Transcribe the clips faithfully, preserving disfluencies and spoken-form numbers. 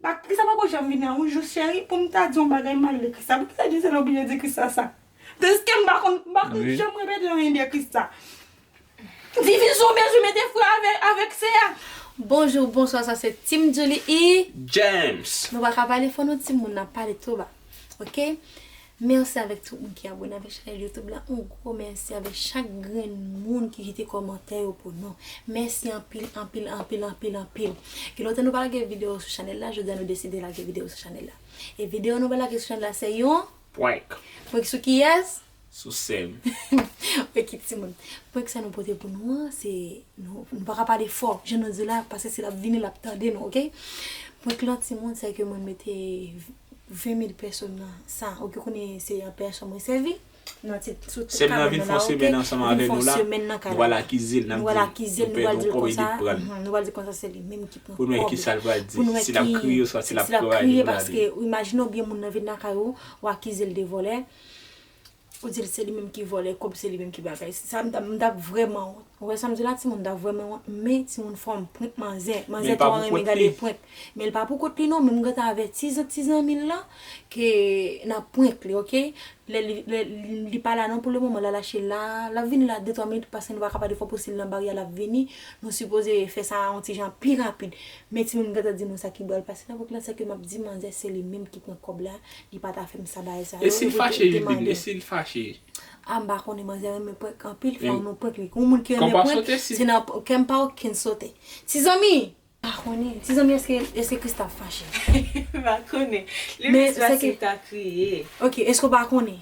Ba, Krista poko janm vin nan yon jou, cheri, pou m ta di yon bagay mal de Krista. Poukisa Gisèle oblije di Krista sa? Deske m pa konn, m pa konn janm repete yon anyen de Krista. Divizyon bezwen mete frè avèk, avèk sè a. Bonjou, bonswa, sa se Team Julie e James. Nou pa ka pale fò non timoun, n ap pale tou ba. Oke? Mèsi avèk tout moun ki abone avèk chanèl YouTube la. Yon gwo mèsi avèk chak grenn moun ki kite kòmantè yo pou nou. Mèsi anpil, anpil, anpil, anpil, anpil. Gen lontan nou pa lage videyo sou chanèl la, jodi a nou deside lage videyo sou chanèl la. E videyo nou pral lage sou chanèl la se yon prank. Prank sou kiyès? Sou sè m. Oke, timoun. Prank sa nou pote pou nou an, se, nou, nou pa ka pale fò. Jan nou di la, paske si l ap vini, l ap tande nou, oke? Prank lan, timoun, se ke mwen mete ven mil pèso nan sa. Oke, konnen se yon pèso mwen sèvi. Nan ti, sou kamera la, oke? Sè m nan vin fè yon semèn ansanm avè nou la. Nou pral akize l, n ap di l, nou pèdi yon kòb, epi l pran l. Mhm, nou pral di konsa se li menm ki pran kòb la. Pou nou wè kisa l pral di, si l ap kriye oswa si l ap kriye, paske imajine w byen moun nan vin lakay ou, w akize l de vòlè. Ou di l se li menm ki vòlè kòb, se li menm ki bagay. Sa m t ap, m t ap vrèman wont. Ou wè sa m di la, timoun, m t ap vrèman wont. Men, timoun, fò m prank manzè. Manzè twò renmen gade prank. Men l pa pou kont li non, men m gentan avèti ti zanmi l lan ke n ap prank li, oke? Lè li, lè li, li pa la non pou le moman, l al achte la, l ap vini la de twa minit, paske nou pa ka pale fò pou si l nan bari a, l ap vini. Nou sipoze fè sa yon ti jan pi rapid. Men timoun, m gentan di nou sa ki pral pase nan prank lan, se ke m ap di manzè se li menm ki pran kòb la, li pa ta fè m sa bagay sa yo. E si l fache, Judeline? E si l fache? A, m pa konnen, manzè renmen prank anpil, fò nou prank li. Yon moun ki renmen prank, se nan kè m pa okenn sote. Ti zanmi! Pa konnen. Ti zanmi, èske, èske Krista ap fache? M pa konnen. Li plis fasil ta kriye. Oke, èske w pa konnen?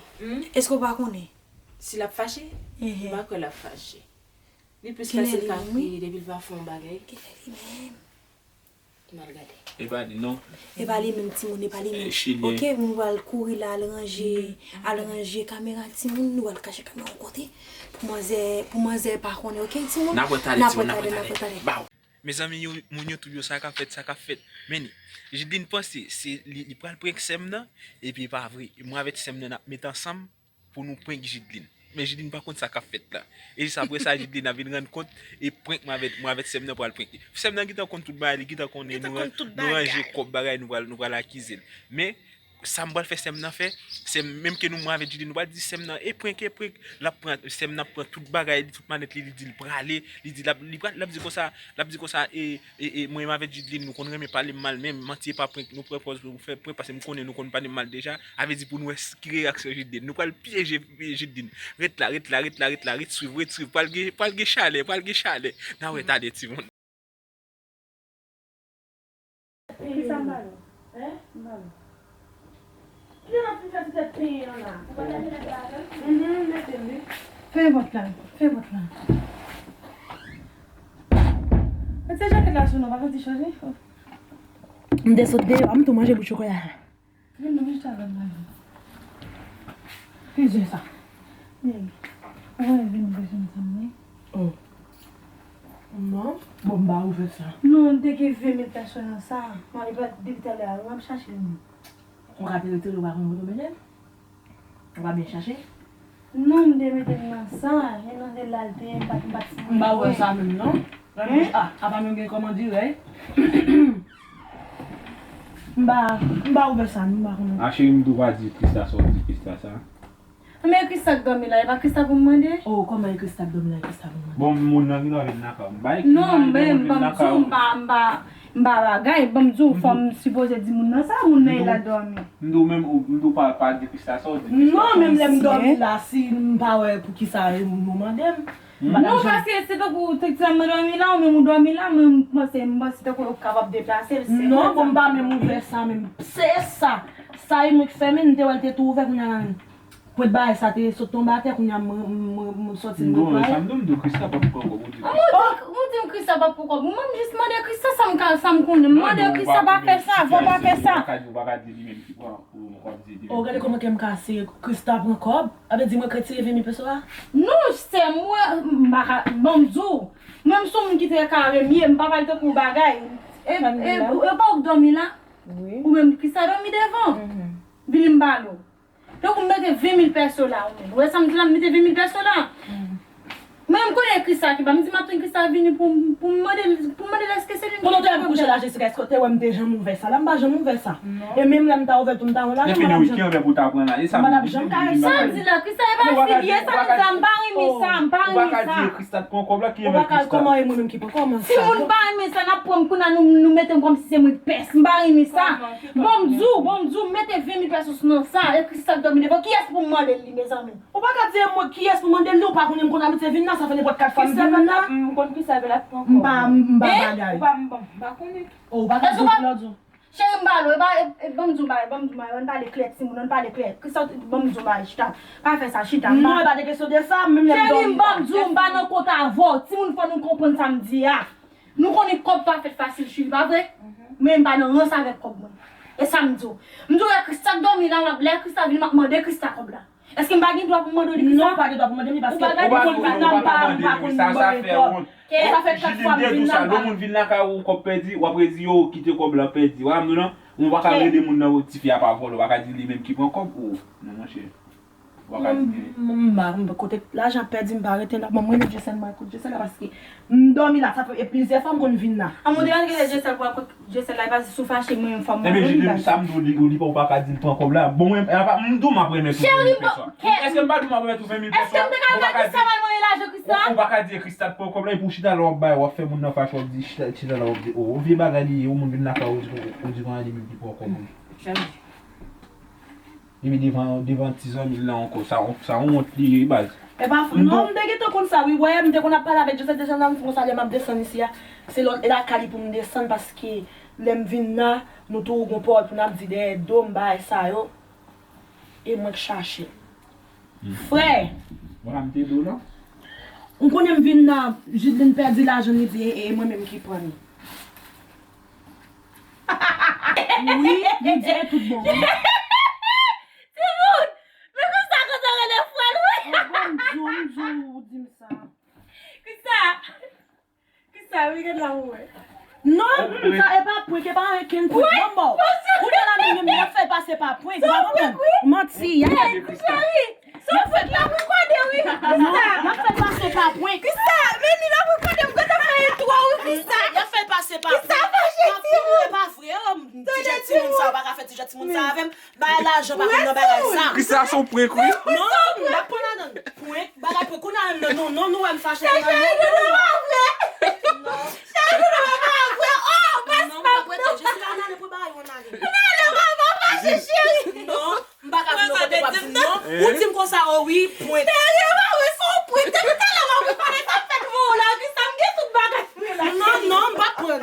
Èske w pa konnen? Si l ap fache? M pa kwè l ap fache. Li plis fasil ta kriye depi l pa fè yon bagay. Kilè li menm? M al gade. E pa li non. E pa li menm, timoun, e pa li menm. Oke, nou pral kouri la, al ranje, al ranje kamera, timoun, nou pral kache kamera yon kote. Pou manzè, pou manzè pa konnen, oke, timoun? N ap wè talè, timoun, n ap wè talè. Mezanmi, yo, moun yo tout yo, sa k ap fèt, sa k ap fèt. Men, Judeline panse se li, li pral prank sè m nan, epi e pa vre. Mwen avèk sè m nan n ap met ansanm pou nou prank Judeline. Men Judeline pa konn sa k ap fèt la. E jis apre sa, Judeline ap vin rann kont, e prank mwen avèk, mwen avèk sè m nan pral prank li. Sè m nan gentan konn tout bagay, li gentan konnen nou, nou ranje kòb bagay, nou pral, nou pral akize l. Men, sa m pral fè sè m nan fè, sè m, menm ke nou mwen avèk Judeline, nou pral di sè m nan, e prank, e prank, l ap pran, sè m nan ap pran tout bagay li, tout malèt li, li di l prale, li di, l ap, li pral, l ap di konsa, l ap di konsa, e, e, e, mwen menm avèk Judeline, nou konn renmen pale mal, menm manti e pa prank, nou pran pòz pou fè prank, paske m konnen nou konn pale mal deja, a vle di pou nou wè s-, ki reyaksyon Judeline. Nou pral pyeje Judeline. Ret la, ret la, ret la, ret la, ret swiv, ret swiv. Pral gen, pral gen chalè, pral gen chalè. N a wè talè, timoun. Kisa m ba nou? Hein? M ba nou. Kilè n ap fin fè ti tèt penyen an la? Ou pa ta vin avè avè m? Mhm, mete l, wi. Fè vant la, fè vant la. Mete jakèt la sou nou, pa santi cho, wi. M te sot deyò, m tou manje bout chokola. Vin non, jis avan m ale. Ki zen sa? Hey, ou wè vin bezwen sa, wi. Oh. Non, bon, m pa ouvè sa. Non, m te gen ven mil pèso nan sa. M ale pa depi talè a, m ap chache l. Ou ka te retire, ou pa konn kote w mete l? Ou pa byen chache? Non, m te mete l nan sa, e nan se la l te ye, m pa t, m pa t. M pa wè sa menm, non. Hein? Ah, apa nou gen kòman dirè? M pa, m pa ouvè sa, non, m pa konnen. Ah, cheri, m tou pa di Krista sa w di Krista sa. Men Krista k dòmi la, e pa Krista pou m mande? Oh, kòman e Krista k dòmi la, e Krista pou m mande? Bon, moun nan ki dòmi nan kay ou. M pa ekri mal de moun vin nan kay ou. Non, men m pa m di w, m pa, m pa, m pa bagay, ban m di w, fò m sipoze di moun nan sa, moun nan e la dòmi. M di w menm, ou, m di w pa, pa di Krista sa, ou di Krista sa. Non, menm lè m dòmi la, si m pa wè poukisa nou mande m. Non, paske se tankou te, te mwen dòmi la, ou menm ou dòmi la, mwen m panse, m panse tankou ou kapab deplase l, se. Non, bon, m pa menm ouvè sa menm. Se sa. Sa e mwen k fèmen, m te wè l te tou ouvè, kounye a, pwent bagay sa te sot tonbe atè, kounye a, mwen, mwen, mwen sòti, mwen netwaye. Non, sa m di w, m di w Krista p ap pran kòb, ou di. Ou di, ou di m Krista p ap pran kòb. Mwen, m jis mande Krista sa m ka, sa m konnen. M mande Krista pa fè sa, fò pa fè sa. Ou pa ka di li menm ki pran. Ou gade kòman kè m kase, Krista pran kòb. A vle di mwen k retire ven mil peso a? Non, sè m, mwen, m pa ka, bon, m di w. Mwen, m se yon moun ki trè kare m ye, m pa pale tankou bagay. E, e, e pa ou k dòmi la? Wi. Ou menm, Krista dòmi devan. Mhm. Vini m pale w. Tankou m mete ven mil peso la, ou menm. Ou wè sa m di la, m mete ven mil peso la? Mhm. Mwen, m konnen Krista ki ba m di m ap tann Krista vini pou m, pou m mande l, pou m mande l èske se li ki te pran kòb la. Pou nou te wè m kouche la, Jessica, èske w te wè m te janm ouvè sa? La, m pa janm ouvè sa. E menm lè m ta ouvè l tou, m ta wè l la, jan m pa t janm. Sa m di la, Krista, e pa si li ye, sa m di la, m pa renmen sa, m pa renmen sa. Ou pa ka di e Krista t pran kòb la, ki renmen Krista. Timoun pa renmen sa, n ap pran m kounye a, nou, nou mete m kòmsi se mwen k pès, m pa renmen sa. Bon, m di w, bon, m di w, m mete ven mil pèsos nan sa, e Krista k dòmi devan. Kiyès pou m mande l li, mezanmi? Ou pa ka di e mwen kiyès pou mande l li, ou pa konnen m konn abitye vin la, sa fè nenpòt kat fwa m vin la. M konn ki sa ke l ap pran kòb. M pa, m pa bagay. Ou pa, m pa, m pa konnen. Oh, ou pa ka di lòt jou. Cheri, m ba l, e ba, e, e, ban m di w bagay, ban m di w bagay, ann pale klè, timoun, ann pale klè. Krista, ban m di w bagay, chita. Pa fè sa, chita. Non, e pa de kesyon de sa, menm lè m dòmi. Cheri, m ban m di w, m pa nan kont avè w. Timoun, fò nou konprann sa m di a. Nou konnen kòb pa fèt fasil, cheri, pa vre? Men m pa nan rans avèk kòb mwen. E sa m di w. M di w, lè Krista dòmi la, m ap, lè Krista vini, m ap mande Krista kòb la. Èske m pa gen dwa pou m mande w li Krista? Non, ou pa gen dwa pou mande m li, paske ou konn vin nan, m pa, m pa konn ban kòb. Sa fè kat fwa m vin nan, m pa. Lè moun vin lakay ou, kòb pèdi, w ap redi yo kite kòb la pèdi. Ou pa ka rele moun nan, tifi a pa vòlè, ou pa ka di li menm ki pran kòb ou. Non, monchè. Ou pa ka di li. M, m, m, kote lajan pèdi, m pa rete la. Bon, mwen, Jessel, mwen, kote Jessel la, paske m dòmi la, sa fè, e plizyè fwa m konn vin la. A, mwen te antre Jessel pou al kot Jessel la, e pa si sou fache, mwen menm fò m mande li. Ebyen, Jide, sa m di w, li, li pa, ou pa ka di l pran kòb la. Bon, mwen, apa, m di w m ap remèt ou ven mil pèswa. Èske m pa di w m ap remèt ou ven mil pèswa? Èske m te ka al Krista, m al mande lajan Krista? Ou pa ka di e Krista t pran kòb la, epi w chita la w ap bay, w ap fè moun nan fache, w ap di, chita, chita la w ap di, oh, vye bagay li ye, yon moun vin lakay ou, ou di, ou di konn al di menm ki pran kòb ou. Epi devan, devan ti zanmi l la ankò, sa, sa yon wont li ye, baz. E pa, non, m te gentan konn sa, wi, wè, m te konn ap pale avèk Joseph deja nan, m konsa lè m ap desann isi a, se lòt lakay li pou m desann, paske lè m vin la, nou toujou gon pawòl pou n ap di dèyè do m, bagay sa yo, e mwen k chache l. Frè! Wè, m te di w non. M konnen m vin la, Judeline pèdi lajan, li di, e, e mwen menm ki pran li. Wi, li di e tout bon. Timoun! Men konsa, konsa rele frè l, wi. Bon, m di w, m di w, ou di m sa. Konsa. Konsa, wi, gad la, ou wè. Non, sa, e pa prank, e pa ankenn prank. Bon, bon. Kounye a la, menm, menm, y ap fè l pase pa prank, ou pa konprann? Manti, y ap fè l. Cheri, se yon prank l ap rekòde, wi. Non, y ap fè l pase pa prank. Kisa? Men li l ap rekòde, m gentan fè entwo, wi, kisa? Y ap fè l pase pa prank. Kisa fache, timoun? E pa vre, oh, ti jèn timoun sa, ou pa ka fè ti jèn timoun sa avè m. Bay lajan pa konn nan bagay sa. Kisa se yon prank, wi? Non, m pa pran ladan. Prank, bagay prank. Kounye a menm nan, non, non, nou wè m fache. Cheri, non, non, pa vre. Cheri, non, pa vre. Oh, bèl non, m pa prete. Jessica, ann ale pou bagay yo, ann ale. Ann ale, mama, fache, cheri. Non. M pa ka vin nan kote w ap di m non. Ou di m konsa, oh wi, prank. Serye, pa wi, se yon prank. Depi talè m ap repare sa fèt pou ou la, Krista, m gen tout bagay pou ou la. Non, non, m p ap pran.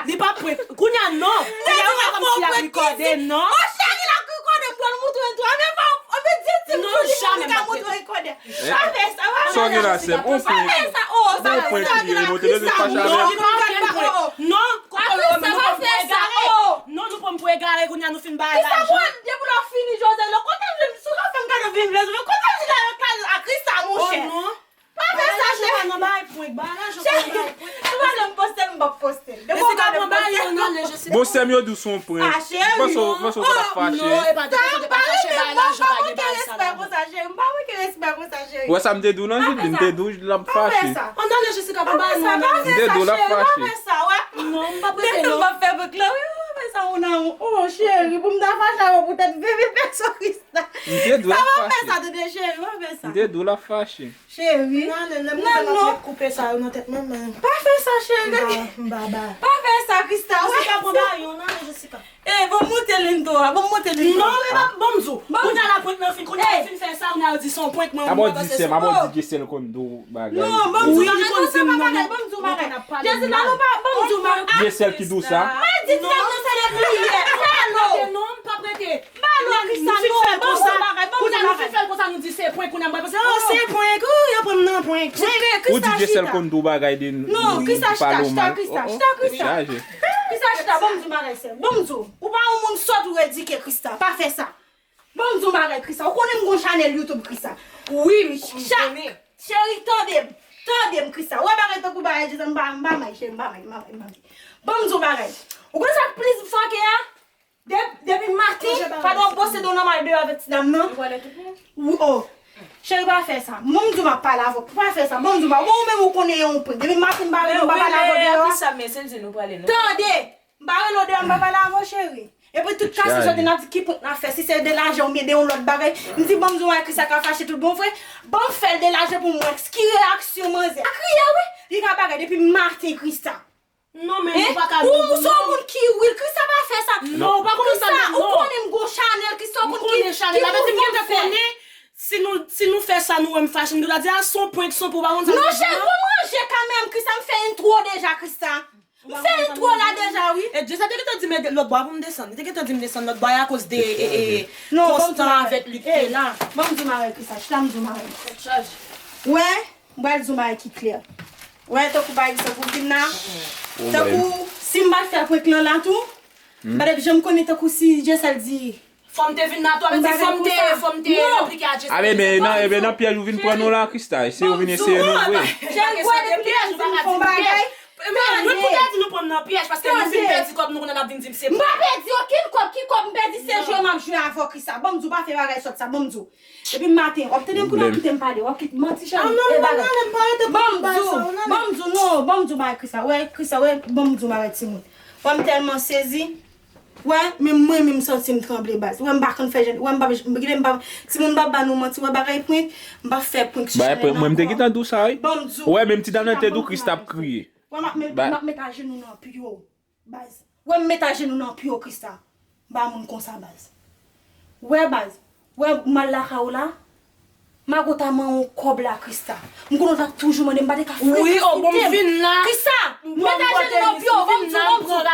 Li p ap prank. Kounye a, non. Kounye a, ou pa kòmsi l ap rekòde, non. Mon cheri, l ap rekòde, m pral montre l tou. Anben, pa, anben, di, di m tou, di m ka montre l rekòde. Pa fè sa, pa fè sa. Sa w gen la, sè m? On prank. Pa fè sa, oh, sa yon prank li ye, mwen te bezwen fache avè l. Non, li pa ankenn prank. Non, pa fè sa, pa fè sa, oh. Non, nou pran m pou egare, kounye a nou fin bay lajan. Kisa pou wè depi lè w fini Joseph la, kote m vin, sou ka fè m kado vin vle, kote m vin avèk lajan a Krista, monchè? Pa fè sa, cheri. Cheri, si w pa vle m poste l, m p ap poste l. Jessica, pran bagay yo nan men Jessica. Bon, sè m, yo di w se yon prank. Ah, cheri, non. Mwen panse w pa t ap fache. Non, e pa de kesyon de pa fache, bay lajan, pa gen bagay sa la. Cheri, m pa manke respè konsa, cheri. Ou wè sa m te di w nan Judeline, m te di w l ap fache. Ann ale, Jessica, pa bay non, non. M te di w l ap fache. Pa fè sa, wè. Non, m p ap rete, non. Mèsi, m ap fè prank la, wi, wi, fè sa, ou nan, oh, cheri, pou m ta fache avè w poutèt ven mil pèso Krista. M te di w l ap fache. Sa pa fè sa, tande, cheri, pa fè sa. M te di w l ap fache. Cheri. Nan, lè, lè m nan, non. Koupe sa yo nan tèt mwen, men. Pa fè sa, cheri. M pa, m pa bay. Pa fè sa, Krista, wè. Jessica, pran bagay yo, nan, Jessica. Eh, bon, monte linto a, bon, monte linto a. Non, men pa, bon, m di w. Kounye a la prank nan fin, kounye a yo fin fè sa, kounye a yo di se yon prank, mwen, mwen panse se yon prank. Aba w di sè m, aba w di Jessel konn di w bagay. Non, bon, m di w bagay, bon, m di w bagay. Jessel, non, pa, bon, m di w bagay. Jessel ki di w sa? Mwen di ti dam nan se le priyè. Balo. Non, m p ap rete. Balo, Krista, non, bon, m di w bagay, bon, m di w bagay. Kounye a nou fin fè l konsa, nou di se prank, kounye a mwen panse, oh, se prank, oh, yo pran m nan prank, prank. Ou di Jessel konn di w bagay de nou, li pale w mal. Krista, chita, Krista, chita, Krista. Krista, chita, bon, m di w bagay, sè. Bon, m di w. Ou pa yon moun sòt ou edike, Krista. Pa fè sa. Bon, m di w bagay, Krista. Ou konnen m gon chanèl YouTube, Krista. Wi, m chak. Cheri, tande m. Tande m, Krista. Ou wè bagay tankou bagay, Jessel, m pa, m pa may, cheri, m pa may, m pa may, m pa may. Bon, m di w bagay. Ou konn sa k plis frape a? De-, depi maten, pandan w poste do nòmal deyò avèk ti dam nan. Ou, oh. Cheri, pa fè sa. Mwen, m di w m ap pale avè w. Pa fè sa. Mwen, m di w, bon, ou menm ou konnen e yon prank. Depi maten m pa rele w, m pa pale avè w deyò a. Tande! M pa rele w deyò, m pa pale avè w, cheri. Epi tout kase soti n ap di ki prank n ap fè. Si se de lajan oubyen de yon lòt bagay. M di, bon, m di w, Christa ka fache tout bon vre. Bon, m fè l de lajan pou m wè ki reyaksyon manzè. A kriye, wi. Li ka bagay depi maten, Christa. Non, men nou pa ka. Ou se yon moun ki real, Christa pa fè sa. Non, ou pa konn sa, Christa, ou konnen m gon chanèl, Christa, ou konn ki chanèl la, men si m te konnen, si nou, si nou fè sa, nou wè m fache, m te ta di, a, se yon prank, se yon prank, ou pa konn sa. Non, cheri, ou manje kanmenm, Christa, m fè intro deja, Christa. M fè intro la deja, wi. E Jessa te gentan di m lòt bò a pou m desann. Li te gentan di m desann lòt bò a akoz de, e, e, Constant avèk Luc. E la, ban m di w bagay, Christa, chita m di w bagay. Tèt chaje. Wè, m pral di w bagay ki klè. Wè, tankou pa egzanp, ou vin la, tankou si m pa t fè prank lan la tou, m pa t ap janm konnen tankou si Jessel di. Fò m te vin la tou, avè di fò m te, fò m te replike a Jessel. Abe, men nan, e ben nan pyèj ou vin pran nou la, Christa. Se ou vin eseye nou vre. Cheri, wè depi lè m di m fè yon bagay. Men nou pou ta di nou pran m nan pyèj, paske nou fin pèdi kòb, nou konnen n ap vin di m se mwen. M pa pèdi okenn kòb, ki kòb m pèdi, se jwe m ap jwe avè w, Christa. Ban m di w, pa fè bagay sòt sa, ban m di w. Depi maten, w ap tande m kounye a, kite m pale, w ap kite manti, cheri. E bagay. Ban m di w, ban m di w, non, ban m di w bagay, Christa. Wè, Christa, wè, ban m di w bagay, timoun. Wè, m tèlman sezi. Wè, menm mwen menm m santi m tranble, baz. Wè, m pa konn fè jan, wè, m pa, gade m pa, timoun pa ba nou manti, wè, bagay prank, m pa fè prank sou chanèl la ankò. Mwen, m te gentan di w sa, wi. Ban m di w. Wè, menm ti dam nan te di w Christa ap kriye. Wè, m ap met, m ap met ajenou nan pye w. Baz. Wè, m met ajenou nan pye w, Christa. M pa moun konsa, baz. Wè, baz. Wè, m al lakay ou la. Mago ta manyen w kòb la, Christa. M konnen w t ap toujou mande m, m pa te ka frekante w. Wi, o bon, m vin la. Christa, m met ajenou nan pye w, ban m di w, ban m di w.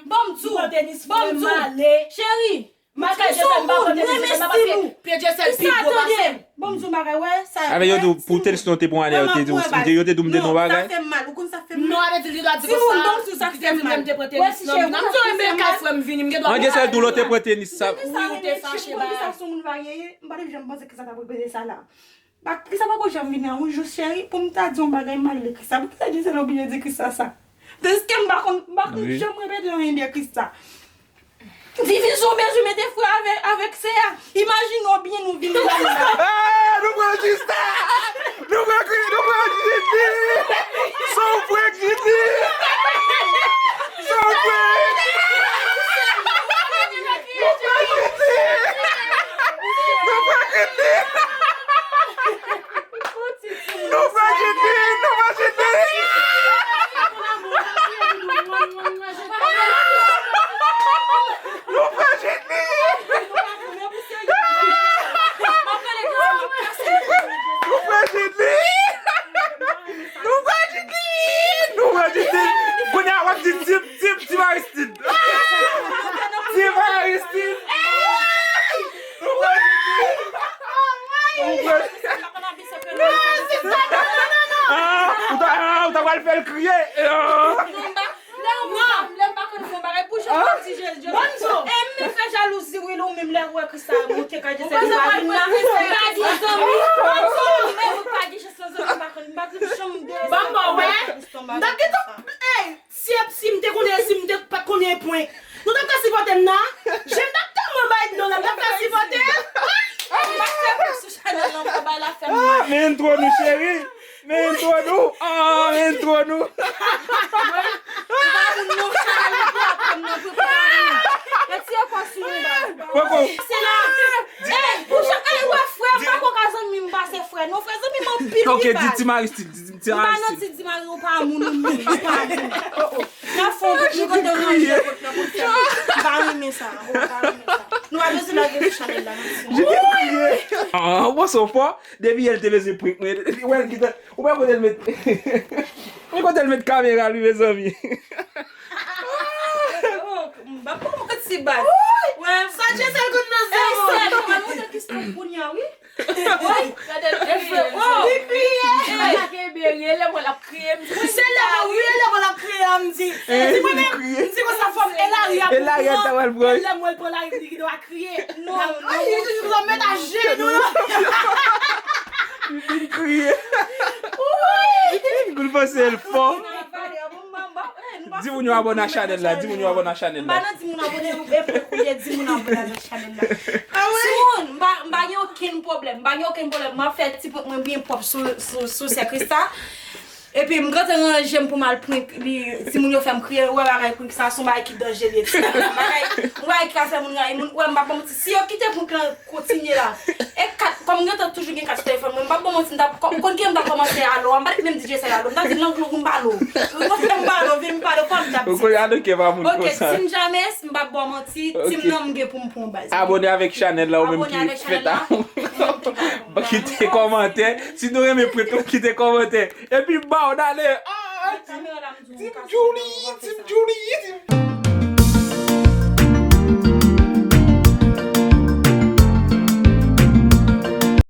Ban m di w, ban m di w. Cheri. M pa ka Jessel, m pa pran tenis, m pa pase pye Jessel pi gwo pase m. Bon, m di w bagay, wè, sa. Avè yo di w pou tenis non te pran ale, yo te di w, yo te di w m te non bagay. Sa fè m mal, ou konn sa fè m mal. Non, avè di li ta di konsa. Timoun, ban m di w sa fè m mal. Wè, ti cheri, m di w, men kay frè m vini, m gen dwa. An Jessel di w lè w te pran tenis sa. Wi, ou te fache ba. Sa se yon moun varye, m pa t janm panse ke sa t ap repete sa la. Ba, Christa poko janm vin nan yon jou, cheri, pou m ta di yon bagay mal de Christa. Poukisa Jessel oblije di Christa sa? Dèske m pa konn, m pa konn janm repete anyen de Christa. Divizyon bezwen mete frè avè, avèk sè a. Imajine w byen nou vin la. Ah, nou pran Christa! Nou pran Christa! Nou pran Jidi! Son prank Jidi! Son prank! Nou pran Jidi! Nou pran Jidi! Nou pran Jidi! Nou pran Jidi! Nou pran Jidi! Nou pran Jidi! Nou pran Jidi! Kounye a w ap di Team, Team, Team Aristide! Team Aristide! Nou pran Jidi! Nou pran Jidi! Ah, ou ta, ah, ou ta pral fè l kriye! Ah. Lè w mwen, lè m pa konn fè yon bagay pou jan w di je, je. E m fè jalouzi, wi, ou menm lè w wè Christa monte kay Jessel, ou pa vin la. M pa gen zanmi. Ou menm ou pa gen chans nan zanmi, m pa konn, m pa konn janm de. Ban m ba w wè. M t ap gentan, ey, si, si m te konnen, si m te pa t konnen pwen. Nou t ap ka sipòte m nan. Je m t ap tèlman bay dlo la, m t ap ka sipòte. M pa fè plis sou chanèl la ankò, bay la fè m mal. Men entwo nou, cheri. Men entwo nou! Ah, men entwo nou! Mwen, m pa moun nonchalan, m pa moun. Retire kò sou mwen, baz. Poko. Se la. Ey, pou jan, ey, wè, frè m, pako ka zanmi m pase frè. Non, frè, zanmi m anpil, wi, baz. Ok, di Team Aristide, di, di Team Aristide. M pa nan ti di mari, ou pa moun, ou moun, ou pa moun. Oh, oh. Nan fon, nou kote w ranje, kote w kote. M pa renmen sa, oh, m pa renmen sa. Nou pa bezwen lage sou chanèl la, mèsi. Je te prie. Ah, ou panse w fò? Depi yè l te bezwen prank mwen, li wè l gentan, ou wè kote l met, ou wè kote l met kamera l wi, mezanmi. M pa pran manti, baz. Wè, sa Jessel konn nan zèwo. Ey, sèl, mwen montre Christa kounye a, wi. Wi. Gade l kriye. Li kriye. Ey, la kenbe, rele mwen, l ap kriye, m di. Se lè mwen, wi, lè mwen l ap kriye a, m di. Di mwen menm, m di konsa fò m, e lari a pou pran. E lari a ta pral pran. E lè mwen l pran lari, li gentan kriye. Non, non. Ay, li di, "Mèt ajenou." Li fin kriye. Wi. Kou l panse l fò. Di moun yo abòne a chanèl la, di moun yo abòne a chanèl la. M pa nan di moun abòne, e pou koulye di moun abòne a chanèl la. Timoun, m pa m pa gen okenn pwoblèm, m pa gen okenn pwoblèm. M ap fè ti prank mwen byen pwòp sou, sou, sou sè Krista. Epi m gentan ranje m pou m al prank li. Timoun yo fè m kriye, ou wè bagay prank sa, se yon bagay ki danje li ye. Bagay, yon bagay ki ka fè moun rayi moun. Ou wè, m pa ba manti. Si yo kite prank lan kontinye la. E kat, kòm m gentan toujou gen kat sou telefòn mwen, m pa ba manti, m t ap, kò- m konn ki m t ap kòmanse alo a, m pa t menm di Jessel alo, m t ap di nan glo m pa alo. Ou konprann m pa alo, vin m pa alo, kòm m t ap di. Ou konn alo ke pa moun konsa. Ok, si m jamè, m pa ba manti, ti m nan m gen pou m pran baz. Abòne avèk chanèl la, ou menm ki fèt a. Kite kòmantè. Si nou renmen prank lan, kite kòmantè. Epi ba w dale. Ah, Team Julie, Team Julie, Team